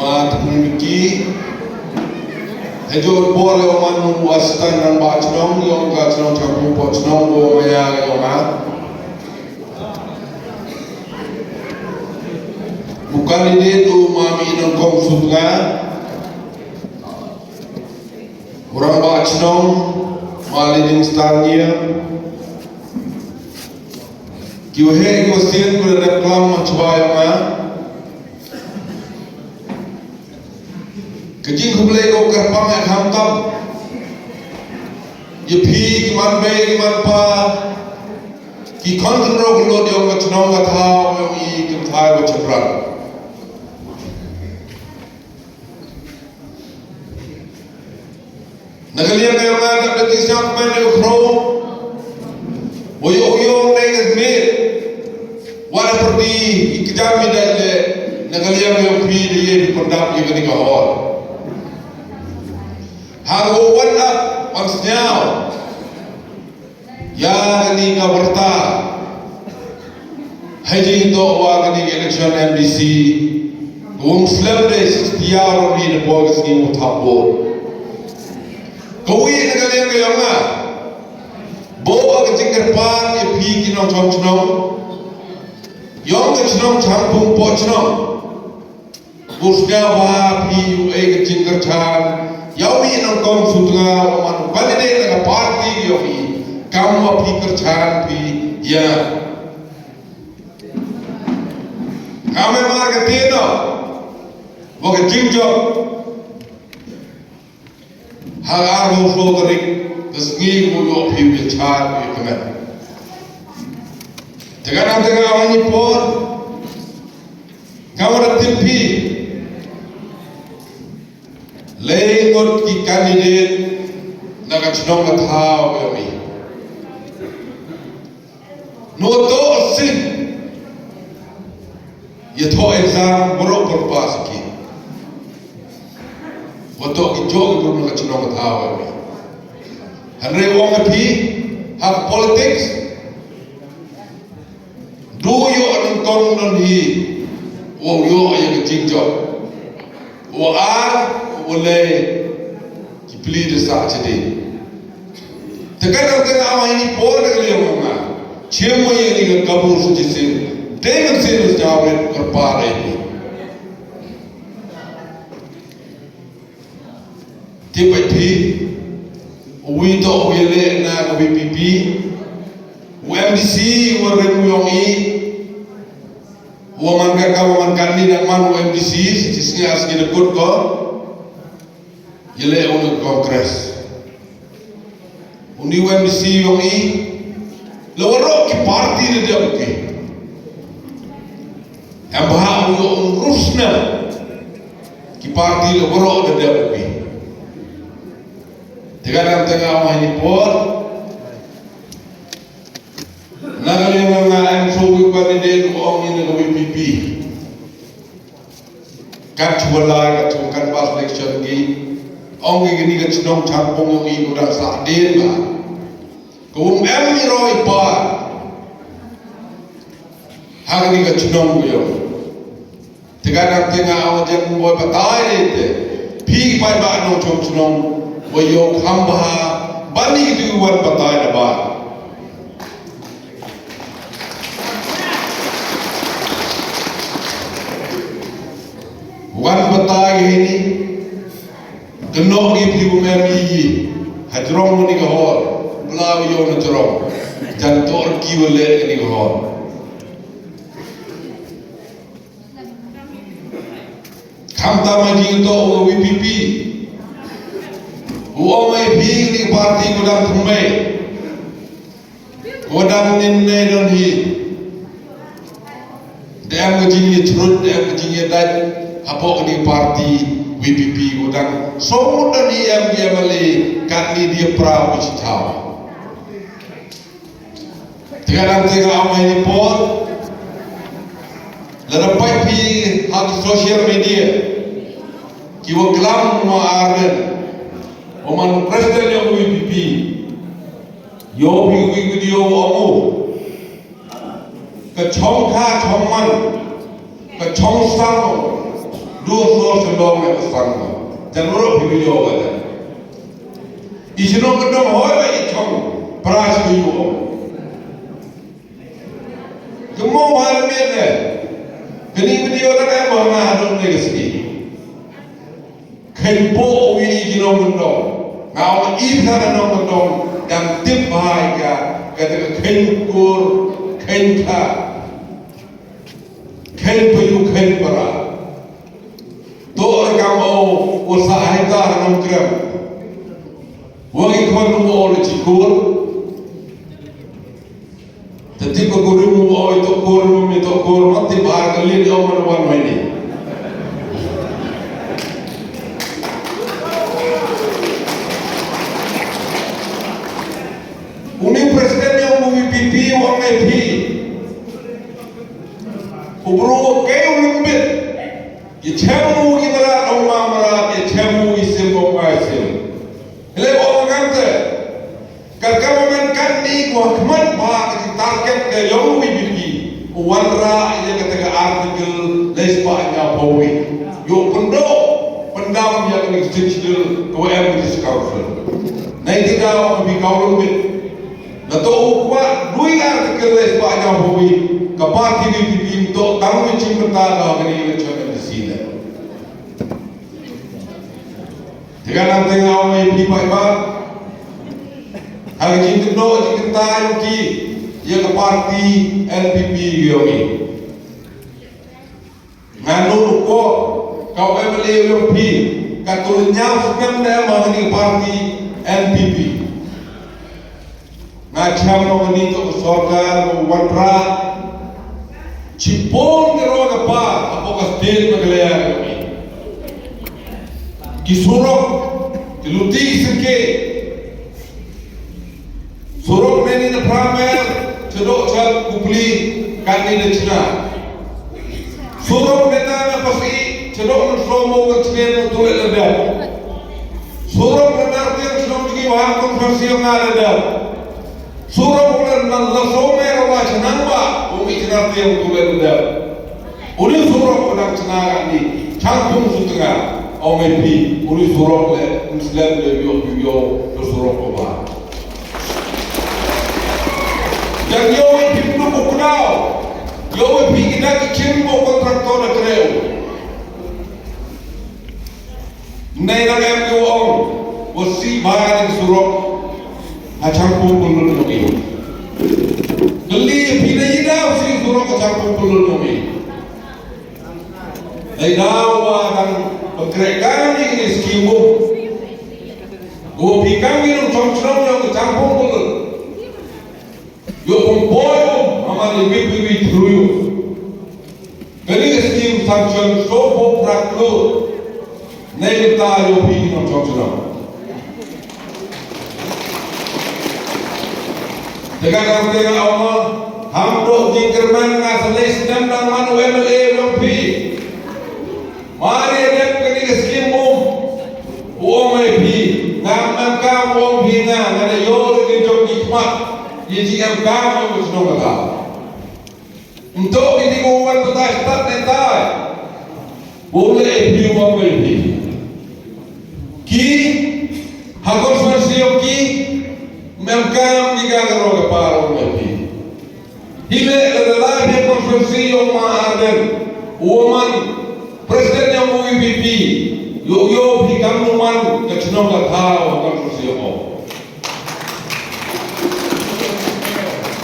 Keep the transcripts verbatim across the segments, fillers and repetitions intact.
Ba tang ki ha jor por ïa u man u assistant rangbah chnong ïa ka chnong Shangpung Pohchnong, u ma ïa ïa ma u candidate u ma mi nongkong Sutnga, u rangbah chnong ma Leading Star Ngiam, ki u heh ki u sien, ki u da klam ma chwa ïa ma. Ka jingkhublei ka kyrpang ïa khamtam ïa phi ki man bei ki man pa, ki khon khynraw ki lode ïong ka chnong ka thaw ïong i kynthei wa chynrang. Na ka liang ka ïong nga da ka jingsngewkmen ïa u khraw. Wa ïoh u ïong dei ka miet. Wa da pyrdi i kjam i dei le. Na ka liang ïong phi da ïa phi pyndap ïa kane ka hor. Ha u wan ap wan sñiaw ïa kane ka warta. Ha jingtoh wa kane ka election M D C, ka wung slem de sixty hour ni na por ka sngi u thap vote. Ka wi na ka liang ka ïong nga, bo ka jingkyrpad ïa phi ki nongchong chnong, ïong ka chnong Shangpung Pohchnong. Bus ka ba phi u ei ka jingkyrchan ïa u mi nongkong Sutnga u man u candidate na ka party ïa u mi, kam wa phi kyrchan phi ïa. Kam e mar ka tied wa ka jingjop. Ha ka arphew saw tarik ka sngi u ïoh phi u ïa chad u ïa kmen. Te ka dang te ka wan i por ka wan da tip phi lei ngut ki candidate na ka chnong ka thaw ïa mi. No to sin. Ïa thoh exam baroh por pass ki. Wa toh ki jong ki briew na ka chnong ka thaw ïa mi. Hynrei ong ïa phi ha ka politics. Du ïoh nyngkong don hi. Wa ïoh ïa ka jingjop. Wa ar wa lei. Ki pli da sah chadien. Te ka dang te nga ong ha ini por da ka liang ong nga. Chim mo ïa ini ka kabu su chi sin. Dei kan sin us jaw rit kyrpad ïa ini. Te bad phi. Uwi to uwi leh na ka V P P. U M D C u rim u ïong i. U man ka ka u man ka ni dang man u M D C. Chi sngi ar sngi da kut ko. Ïa leh u na Congress. U ni u M D C ïong i. La waroh ki party da dep u ki. Em bha u ïoh u rus na. Ki party la waroh da dep u ki. Te ka dang te nga ong ha ini por. Na ka liang nga em so wi candidate u ong ïa na ka V P P. Kat chwa lai, kat chwa kat bas election ki. Ong ki kini ka chnong Shangpung ïong i u dang sah dien ba. Ka um em i roi pa. Ha kini ka chnong ku ïong. Te ka dang te nga ong jeng boi batai te. Phi pai ba nongchong chnong. Boi ïong kham bha. Bani ki tu wan batai da ba. Wan batai hi ni. Kynnoh ki phi u mem i hi. Ha jrong ni ka hor. Bla u ïong na jrong. Jan tor ki u leh ni ka hor. Khamtam ha jingtoh u V P P. U ong ïa phi ni party ko dang thymmai. Ko dang nin ne don hi. Dang ka jingïathrut, dang ka jingïadait. Hapoh ni party V P P ko dang. Somut don hi em ki M L A kat ni dia pra ko chithaw. Te ka dang te nga ong ha ini por. Lada peit phi ha ki social media. Ki wa klam ma aren. Wa man president ïong V P P. Ïoh phi ki video wa ong u. Ka chong kha chong man. Ka chong sang. Dur sor sha long ïa ka sang mo. Jan ruh phi ïoh ka jan. I shnong ka dong hoi ba i chong. Pra shi ïoh. Ka mo hoi ba miet ne. Kani video na ka mo nga dong ne ka sngi. Khein po wi i ki nongkyndong. Nga ong i ka nongkyndong. Dang tip bha ïa ka. Kata ka khein kur. Khein ka. Khein pa ïu khein para. To rekam o, o sa hai ta nongkrem. Wa ngi khon u o le chikur. Te tip ko kurim u o ito kur, ito kur, ma tip ba ka lin o man wan mai ni. Uni president ïa u V P P, u M I P. U bru u kei u lum bit. Ïa chem u ki mrad ong ma mrad, ïa chem u i sim ong ma sim. Hle ong ngan te. Ka government kan ni ko khmat ba ka ki target ka ïong V P P. U wanrah ïa kata ka article lespah ïa phawi. Ïoh pyndoh, pyndam ïa ka ni ka state schedule ka wa em ka council. Nai ti daw ka bi ka u lum bit. Na to u kwah dui article lespah ïa phawi, ka party V P P to tang wi chim kata ka kani election M D C le. Te ka nang te nga ong ïa phi paidbah. Ha ka jingkynnoh jingkynta ïa ki ïa ka party N P P ïa ngi. Nga nud ko ka M L A ïa phi ka tu ñiaw snem ne ma ngi party N P P. Nga cham mo ngi to ka sorkar mo wanrah. Chipon ki ro ka pa apo ka state Meghalaya. Ki surok ki luti seke. Surok ne ni na Pramer chadok cha Kupli kan ni na China. Surok ne na na pasi chadok na Slomo kan China tu le na dep. Surok ne na tiang Slomo ki wahang kan pasi na dep. Surok u la nang la so me ra wa chnang ba u mi chnang te u le u da. U ni surok u nang chnang ni chang pung su tnga. Ong ai phi u ni surok le u slem le yo yo yo surok ko ba. Yang yo ai phi pun ko kunau. Yo ai phi ki dak ki chin ko kontraktor na kreu. Nei na em ko ong, ko si ba ni surok ha chang pung pung lun ni. Deli phi na ida si surok ha chang pung pung lun ni. Nei da wa dang pengkrek kan ni ni skimu. Ko phi kan ni nong chong chong nong chang pung pung lun. Yo pom boy pom, ama ni wi wi wi through yo. Kani ka scheme sanction so pom prak lo. Nei ta yo pi ni chong chong. Tega kam tega ama, ham do jingkyrmen nga sa lei snem nang man u M L A long pi. Mari dep kani ka skim um. U ong ai phi, ngam em kam u ong phi nga, nga da ïoh ri ki jong ki khmat, ïa jingem kam jong ka shnong ka thaw. Nto ki dei u wan batai stad ne tai. U leh ai phi u ong ai phi. Ki, ha constituency jong ki, em kam ki ka ka ro ka par u ong ai phi. Hi leh la da lai phi constituency yong ma Ardent. U man president yong U V P P. Yo yo phi kam nu man ka chnong ka thaw constituency yong.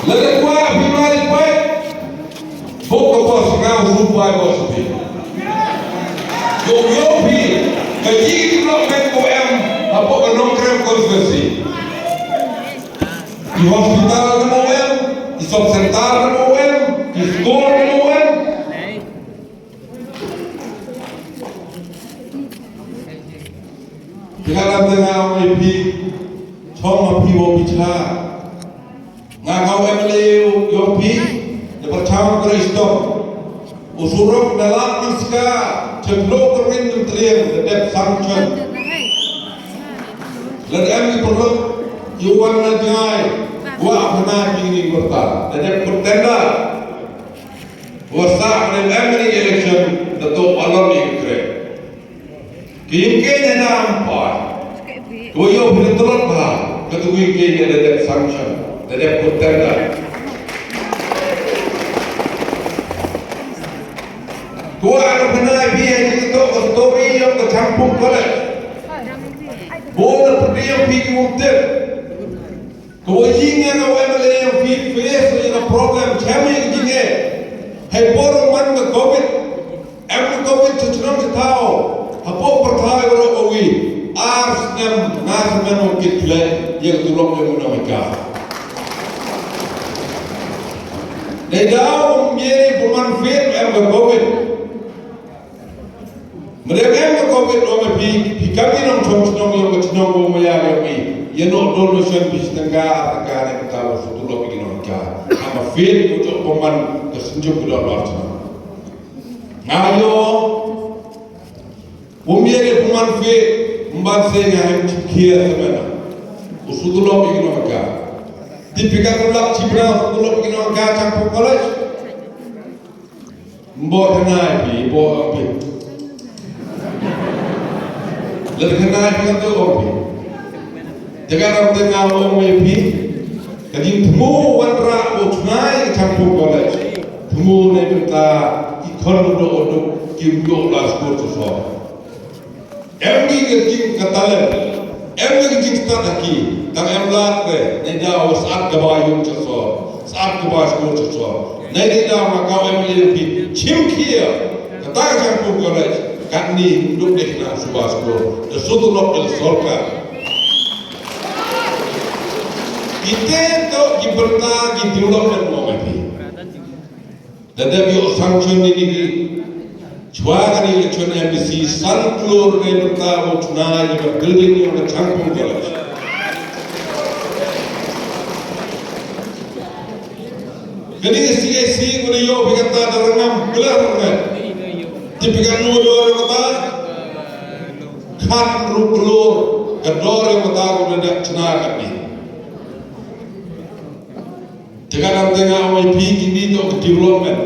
La da kwah phi ma ri pai. Bok ka bos nga u bai bos phi. Yo yo phi ka ji ki lo men ko em. Apo ka Nongkrem constituency. Ki hospital na mo em, ki sub center na mo em, ki school na mo em. Ki la lam tengah mai phi, chong ma phi wo phi cha. Nga kau M L A yo phi, de perchang kre stop. U surok na Lad Mynska, Chemlo Kermin Menterian, da dep sanction. Lada em ki perlu, ïa wan na jngai, wa khana jingni berta, da dep bertenda. Wa sa em em ni election, da to alor ni kre. Phi ïeng keiñ ne em pat? Ko ïoh phi tlot bha. Ka tu ïeng keiñ ne da dep sanction, da dep kut tender. Ko ïa ka pynai phi ha jingïatoh ka story ïa ka Changpung College. Bun na pyrdi ïa phi ki bym tip. Ko ïa nga ka wan ma lei ïa phi face ïa ka problem chem ïa ka jingeh. Hei por man ka covid. Em ka covid cha chnong cha thaw. Hapoh pyrthai baroh kawei. Ar snem nga snem wan kit khleh ïa ka tulop ïa ka nonghikai. Dei daw ym ye pynman fit em ka covid. Mynta em ka covid ong phi, phi kam ki nongchong chnong ïa ka chnong ong ma ïa ïa phi. Ïa noh donation phi shi tyngka ar tyngka ne ka taw shu tulop ïa ki nonghikai. Haba fit ko jok pynman ka synjuk ka dor bar chnong. Nga ïoh Ym ye pynman fit, ym ban sei nga hem chim khia semena. U shu tulop ïa ki nonghikai. Te phi kat lak chim na u shu tulop ïa ki nonghikai Changpung College. Ym bor khynnai phi, ym bor ong phi. Lada khynnai phi kan tu ong phi. Te ka dang te nga ong ïa phi. Ka jingthmu wanrah u thnai ka Changpung College. Thmu ne bynta ki khon u duk u duk kim duk la skul sosor. Em ki ka jing ka talent. Em ki ka jingstad ha ki. Tang em lad re. Nai da u sat ka ba yung cha sor. Sat ka ba skul cha sor. Nai da ma ka em ïa phi. Chim khia. Kata ka Changpung College. Katni duk deh na suba skul. Da sutulok da sorkar. Ite to ki bynta ki development mo ma phi. Da dep ïoh sanction ni ni. Chwa kane election M D C san klur ne bynta u chuna ïa ka building ïa ka Changpung College. Kane ka C A C ko ne ïoh phi kata da rangam kla rangam. Te phi katno dor ïa kata? Khatynriew klur ka dor ïa kata ko ne dep chuna kane. Te ka dang te nga ong ïa phi kine to ka development.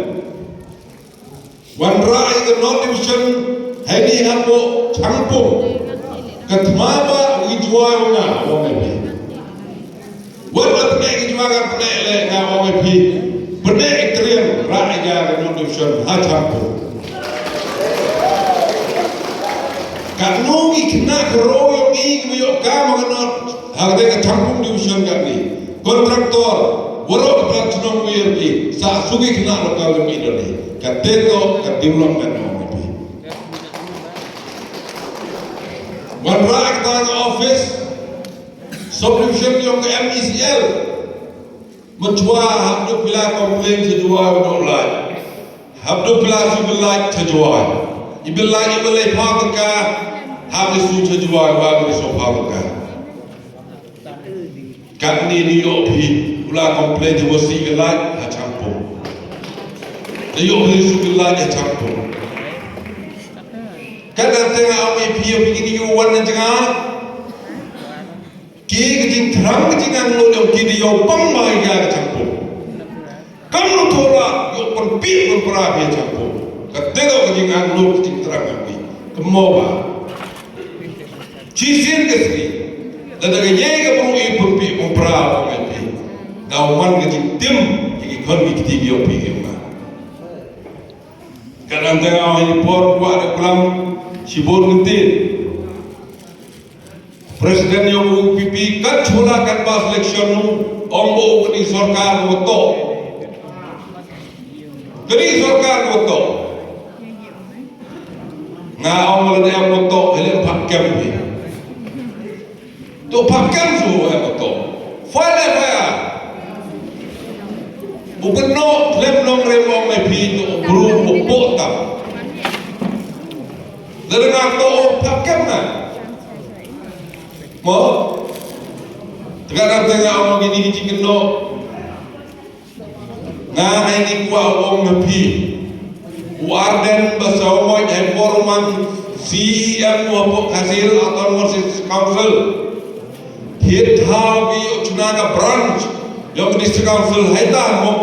Wanrah ïa ka North Division hangne hapoh Changpung. Ka thma ba u Jowai u nga ong ïa phi. Wat la pyneh ki Jowai ka pyneh leh nga ong ïa phi. Pyneh i Trian rah ïa ka North Division ha Changpung. Katno ngi khynnah ka roi ïong i ngi ïoh kam ha ka North ha ka Changpung Division katne. Contractor waroh ka plat chnong wir ki sa suki khynnah local ka mi doni. Kate to ka development ong ïa phi. Wanrah kata ka office subdivision ïong ka M E C L. Mynchwa hap duk phi la complain cha Jowai u duk lait. Hap duk phi la issue bill lait cha Jowai. I bill lait i bill lait phaw tyngka. Hap issue cha Jowai wa issue phaw tyngka. Katne ni ïoh phi u la complain cha wa si bill lait ha Changpung. Ni ïoh phi issue bill lait ha Changpung. Katne te nga ong ïa phi ïa phi kini ïoh wan na jnga. Ki ka jingthrang ka jingangnud ïong ki da ïoh pang ma ïa ka Changpung. Kam lu thola ïoh pynpih pynpra phi Changpung. Ka te ka jingangnud ka jingthrang ïong ki. Ka mo ba. Chisien ka sngi. Lada ka ïa ka bru i pynpih pynpra ong ïa phi. Da man ka jingtim ïa ki khon ki kti ïong phi ïong nga. Ka dang tang ïa ni por kwah da klam shibun ngentin. President ïong U P P kat chula kat ba selection u ong u kani sorkar u to. Kani sorkar u to. Nga ong la em u to hele phat kem ni. To phat kem su em u to. File file. U keno klem nong re ong mai phi to bru u po tam. Lada nga to phat kem na. Mo? Tengah tengah ong ini kiti keno. Nga ai ni kwah ong na phi. U Ardent ba sa ong ai forum C E M wa pok hasil Autonomous District Council. Thied thaw ki u chuna ka branch ïong District Council hai ta mo.